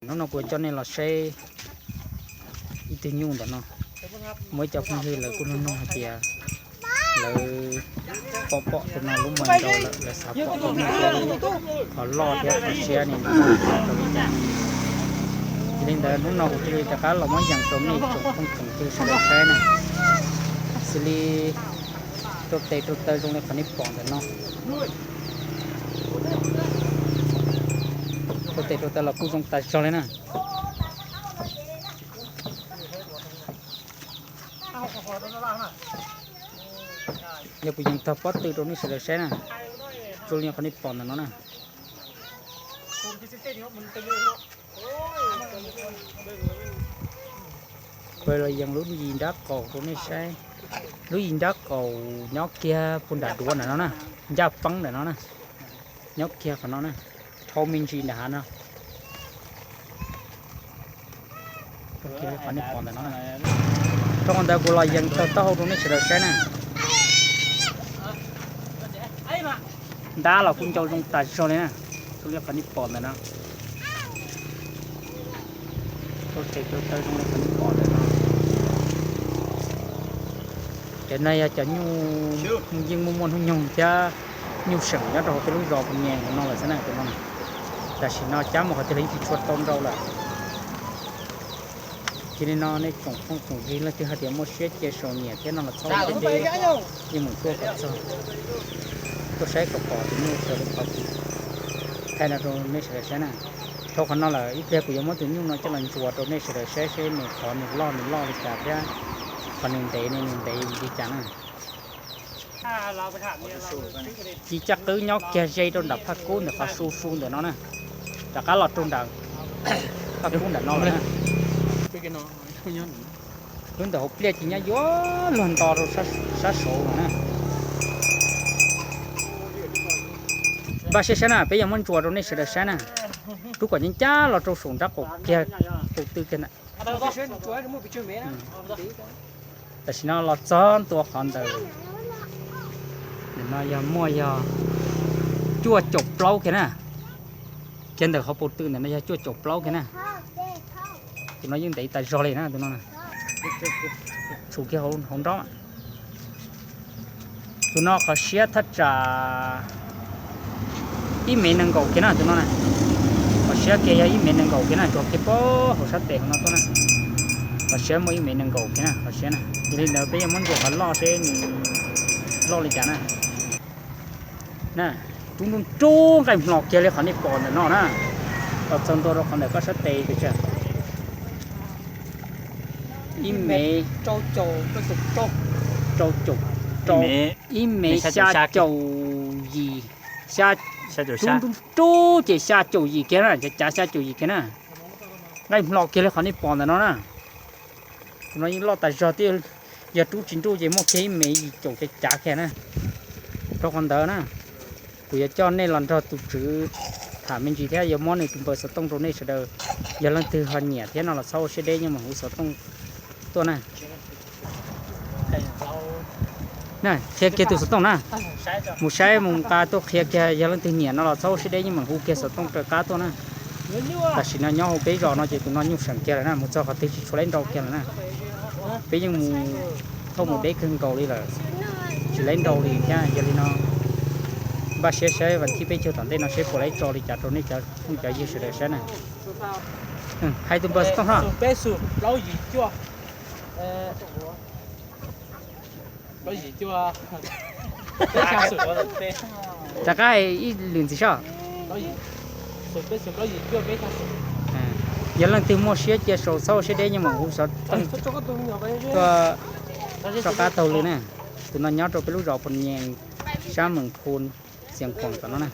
Hnub no kuv coj nej los saib ib tug nyuj ntawm no. Muaj ib co phooj ywg lawv kuj nug nug hais tias lawv pom pom tus no lub muag ntau lawm, lawv xav pom tus nyuj qhov loj thiab qhov siab ne rau li cas. Yog li ntawd hnub no kuv thiaj li rov qab los muab yees rau nej tsoom phooj tsoom ywg sawv daws saib na. Xws li rau tes rau taw zoo li qhov nej pom ntawm no. Rau tes rau taw los kuj zoo tas zog li na. Yog kuv yees tog pob tw rau nej sawv daws saib na, zoo li qhov nej pom ntawm no na. Kuv los yees lub yim nrab qaum rau nej saib. Lub yim nrab qaum nyob kiag puag nram duav ntawm no na, ncaj peeb ntawm no na, nyob kiag qhov no na, dhau me ntsis nram hav no. Qhov nej pom ntawm no na. Rau qhov ntawd kuv los yees tog taub hau rau nej sawv daws saib na. Ntab los kuj ncau zoo tas zog li na, zoo li qhov nej pom ntawm no. Rau tes rau taw zoo li qhov nej pom ntawm no. Cov no yog cov nyuj yeej muaj muaj hnub nyoog thiab nyuj seem nyob rau hauv peb lub zos Phu Nyas no lawm xwb na tus no na. Tam sim no cab mus qhov twg los yeej tsis tshua tau nrau lawm. Cia li no nej tsoom phooj tsoom ywg leej twg hais tias muaj siab cia sau nyiam thiab no los txhob ua siab deb, yeej mus tuaj kom txog, tuaj saib kom pom tus nyuj raws li qhov kuv thaij no rau nej sawv daws saib na. Dhau qhov no lawm ib pliag kuv yuav muab tus nyuj no coj los ntsuas rau nej sawv daws saib seb nws qhov nws loj nws loj li cas thiab qhov nws ntev ne nws ntev li cas na. Ci caj qwb nyob kiag ze rau nram phaj kub ntawm qhov su su ntawm no na, rov qab los rau nram phaj kub nram no lawm na. Lub ntawm hauv pliaj ces nyob yuav luag nto rau sab saud lawm na. Npaj siab saib na, peb yuav muab ntsuas rau nej sawv daws saib na. Rub kom ncaj ncaj los rau saum nrab qaum kiag, qaum tw kiag ntawm. Tam sim no los txog ntua qhov ntawm, ntawm no yog muaj yog cuaj caum plaub kiag na. Kiag ntawm qhov paus tw ntawm no yog cuaj caum plaub kiag na. Tus no yeej ntev tas zog li na tus no. Tshum kiag hauv nrob. Tus no qhov siab thaj tsam ib mev nees nkaum kiag na tus no na. Qhov siab kiag yog ib mev nees nkaum kiag na, tsuas kiag pab hauv sab tes hauv no tuaj na. Qhov siab muaj ib mev nees nkaum kiag na qhov siab na. Yog li ntawd peb yuav muab ntsuas qhov loj seb nws loj li cas na. Na, rub nruj nruj nqaij hmlos kiag li qhov nej pom ntawm no na. Los txog ntua rau qhov ntawm koj sab tes pes tsawg? Ib mev, rau caum, ib mev xya caum yim, rub nruj nruj ces xya caum yim kiag na, cav cav xya caum yim kiag na. Nqaij hmlos kiag li qhov nej pom ntawm no na. Tus no yeej loj tas zog thiab, yog rub tsis nruj ces muaj kiag ib mev yim caum cav cav kiag na. Rau qhov ntawd na, kuv yuav coj nej los nrog tus tswv tham me ntsis thiab yuav muab nws tus npawb xov tooj rau nej sawv daws. Yog leej twg ho nyiam thiab no los txhob ua siab deb, yeej meem hu xov tooj tuaj na. Na, qhia kiag tus xov tooj na. Mus saib mus nqa tuaj qhia kiag, yog leej twg nyiam no los txhob ua siab deb, yeej meem hu kiag xov tooj raws qab tuaj na. Tam sim no nyob hauv peb zos no ces tus no nyuj seem kiag lawm na, mus txog qhov twg tsis tshua laib nrau kiag lawm na. Peb yeej mus thauj mus deb kawg nkaus li lawm, tsis laib nrau li thiab. Yog li no npaj siab saib vas thib peb caug tom ntej no seb puas laib tso li cas rau nej cov phooj cov ywg sawv daws saib na. Hais tus npawb xov tooj no. Rov qab hais ib lwm ntxiv soj. Yog leej twg muaj siab cia sau txhob ua siab deb, yeej meem hu xov tooj tuaj rov qab taug lw na. Tus no nyob rau peb lub zos Phu Nyas, sab Mees Khu, Xiav Khuam tom no na.